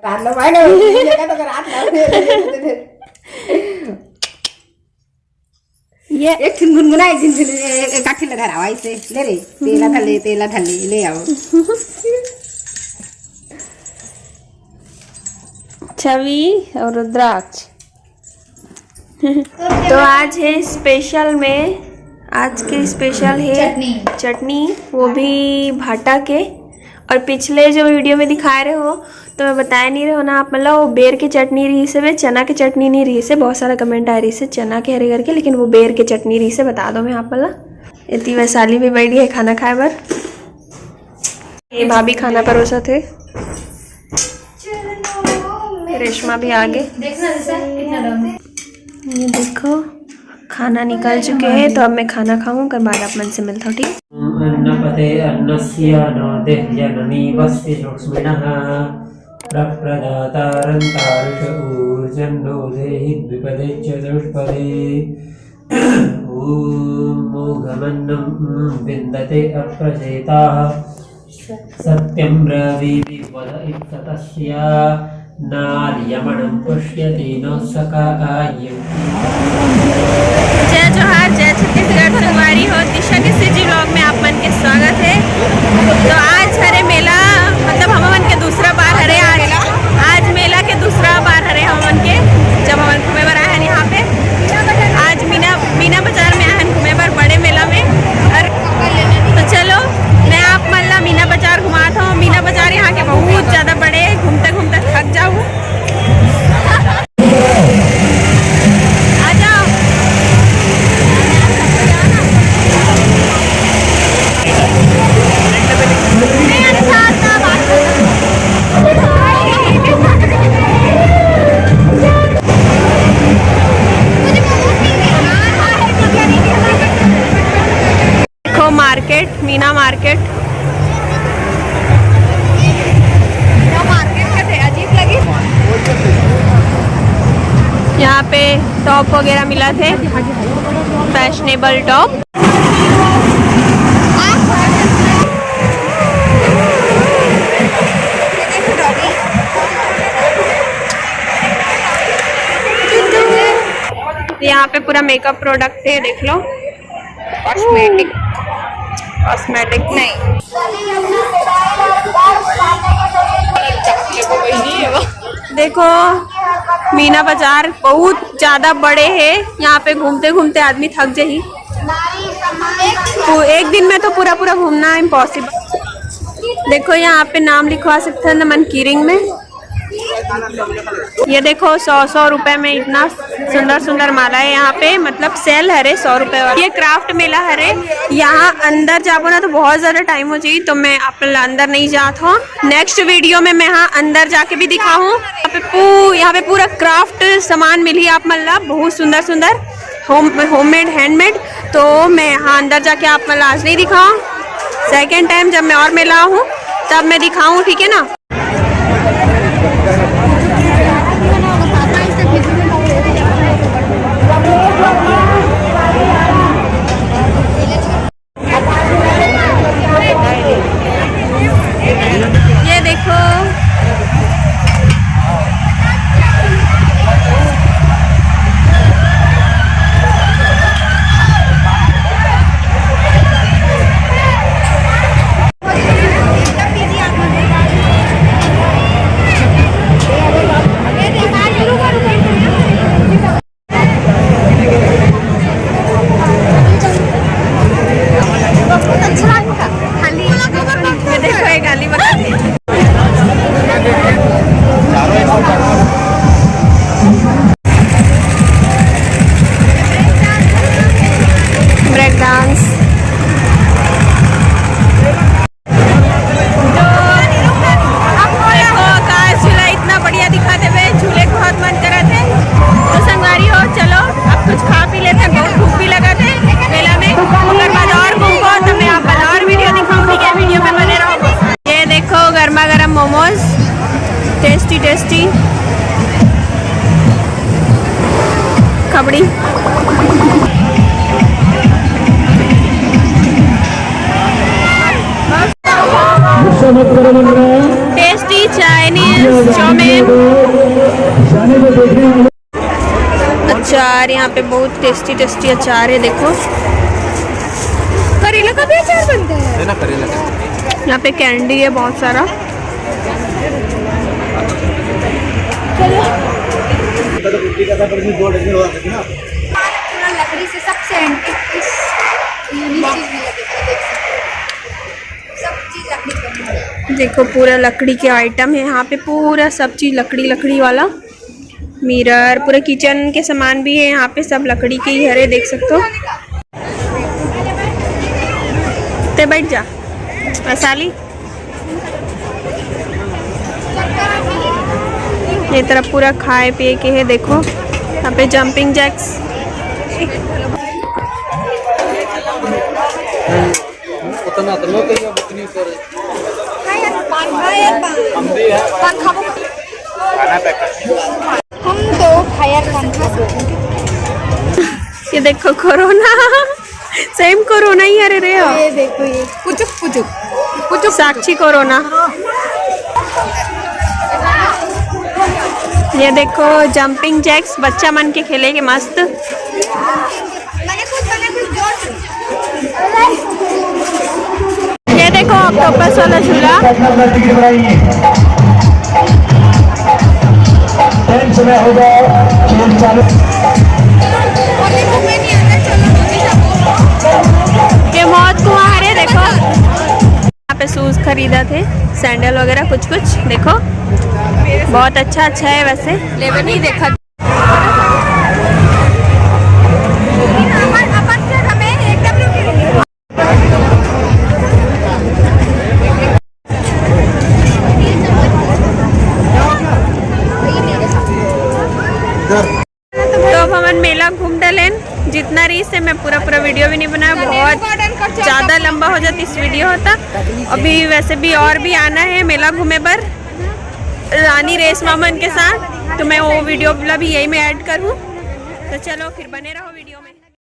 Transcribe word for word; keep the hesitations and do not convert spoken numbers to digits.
रात लो भाई ना, ये का तो रात लो। ये एक ठिन गुनगुना, एक दिन एक, एक आठी लगा रहा है इसे। ले रे, तेला धले, तेला धले, ले आओ। छवि और रुद्राक्ष। तो आज है स्पेशल में, आज के स्पेशल है चटनी। चटनी, वो भी भाटा के। और पिछले जो वीडियो में दिखाए रहे हो तो मैं बताया नहीं रहे हो ना आप, मतलब वो बेर के चटनी रही से, वे चना के चटनी नहीं रही से। बहुत सारा कमेंट आ रही से चना के हरे करके, लेकिन वो बेर के चटनी रही से, बता दो मैं आप, मतलब। इतनी वैशाली भी बैठी है खाना खाए बर। ये भाभी खाना परोसा थे। रेशमा भी आ गए। देखना जैसा कितना दम है। ये देखो, खाना निकल चुके हैं, तो अब मैं खाना खाऊं, ओकर बाद आप मन से मिलता हूँ, ठीक? अन्नपते अन्नस्य जननी वस्य लक्ष्मिणः प्रप्रदातारं तारुष ऊर्जन्नो देहि द्विपदे चतुष्पदे। ॐ मोघमन्नं विन्दते अप्रचेताः। सत्यं ब्रवीमि वद इत्सतस्य नार्यमणं पश्यति नो सकाय्यम्। जय जोहार, जय छत्तीसगढ़, संगवारी हो। दिशा के सीजी व्लॉग में आप मन के स्वागत है। तो आज हरे मेला, मतलब हम मन के दूसरा बार हरे। आज, आज मेला के दूसरा बार हरे हम मन के, जब हम मन घूमे बर आए हैं यहाँ पे। आज मीना, मीना बाजार में आए हैं घूमे बर, बड़े मेला में। और तो चलो, मैं आप मन ला मीना बाजार घुमात हूँ। मीना बाजार यहाँ के बहुत ज्यादा बड़े है, घूमते घूमते थक जाऊँ। आ जाओ। देखो मार्केट, मीना मार्केट। यहाँ पे टॉप वगैरह मिला थे, फैशनेबल टॉप। यहाँ पे पूरा मेकअप प्रोडक्ट है, देख लो। कॉस्मेटिक, कॉस्मेटिक नहीं। देखो, मीना बाजार बहुत ज्यादा बड़े है, यहाँ पे घूमते घूमते आदमी थक जाही। तो एक दिन में तो पूरा पूरा घूमना इम्पॉसिबल। देखो, यहाँ पे नाम लिखवा सकते हैं नमन कीरिंग में। ये देखो, सौ सौ रुपए में इतना सुंदर सुंदर माला है यहाँ पे, मतलब सेल हरे सौ रुपए वाला। ये क्राफ्ट मेला हरे, यहाँ अंदर जाबो ना तो बहुत ज्यादा टाइम हो जाई, तो मैं आप ला अंदर नहीं जात हूँ। नेक्स्ट वीडियो में मैं यहाँ अंदर जाके भी दिखाऊँ। यहाँ पे पू-, यहाँ पे पूरा क्राफ्ट सामान मिली आप मन ला, बहुत सुंदर सुंदर होम, होममेड, हैंडमेड। तो मैं यहाँ अंदर जाके आप मन ला आज नहीं दिखाऊँ, सेकेंड टाइम जब मैं और मेला आऊँ तब मैं दिखाऊँ, ठीक है ना? ये देखो, ब्रेक डांस। तो देखो, आकाश झूला इतना बढ़िया दिखाते हुए, झूले के बहुत मन करत है। तो संगवारी हो, चलो अब कुछ खा पी लेते हैं, बहुत भूख भी लगत है मेला में। ओकर बाद और घूमबो, तो मैं आप ला और वीडियो दिखाऊंगी, क्या वीडियो में बने रहो। ये देखो, गर्मा गर्म मोमोज, टेस्टी टेस्टी खबड़ी। गुस्सा मत करो मंडरा। टेस्टी चाइनीज चाउमीन, अचार, यहाँ पे बहुत टेस्टी टेस्टी अचार है। देखो, करेला का भी अचार बनता है। है ना, करेला का। यहाँ पे कैंडी है बहुत सारा। पूरा लकड़ी से सबसे एंटीक पीस, यूनिक चीज भी लगेगा, देख सकते हो। सब चीज लकड़ी का है। देखो, पूरा लकड़ी के आइटम है यहाँ पे, पूरा सब चीज लकड़ी, लकड़ी वाला। मिरर, पूरा किचन के सामान भी है यहाँ पे, सब लकड़ी के ही हरे, देख सकते हो। ते बैठ जा वैशाली। ये तरफ पूरा खाए पिए के है। देखो, यहाँ पे जंपिंग जैक्स। उतना तो लो, कहीं अब उतनी ऊपर है। हम भी है। हम तो खायर कम खा सकते। ये देखो, कोरोना, सेम कोरोना ही। अरे रे, ये देखो, ये पुचुक पुचुक पुचुक। साक्षी कोरोना। ये देखो, जंपिंग जैक्स, बच्चा मन के खेले के मस्त। ये देखो, ऑक्टोपस वाला झूला। टाइम समय होगा, खेल चालू। ये मौत कुआं है, देखो। यहाँ पे शूज खरीदा थे, सैंडल वगैरह कुछ कुछ। देखो, बहुत अच्छा अच्छा है वैसे। लेवे नहीं देखा। तो अब हमन मेला घूम डलेन। जितना रही से मैं पूरा पूरा वीडियो भी नहीं बनाया, बहुत ज्यादा लंबा हो जाता इस वीडियो होता। अभी वैसे भी और भी आना है मेला घूमे बर रानी रेशमा मन के साथ, तो मैं वो वीडियो वाला भी यही में ऐड करूँ। तो चलो, फिर बने रहो वीडियो में।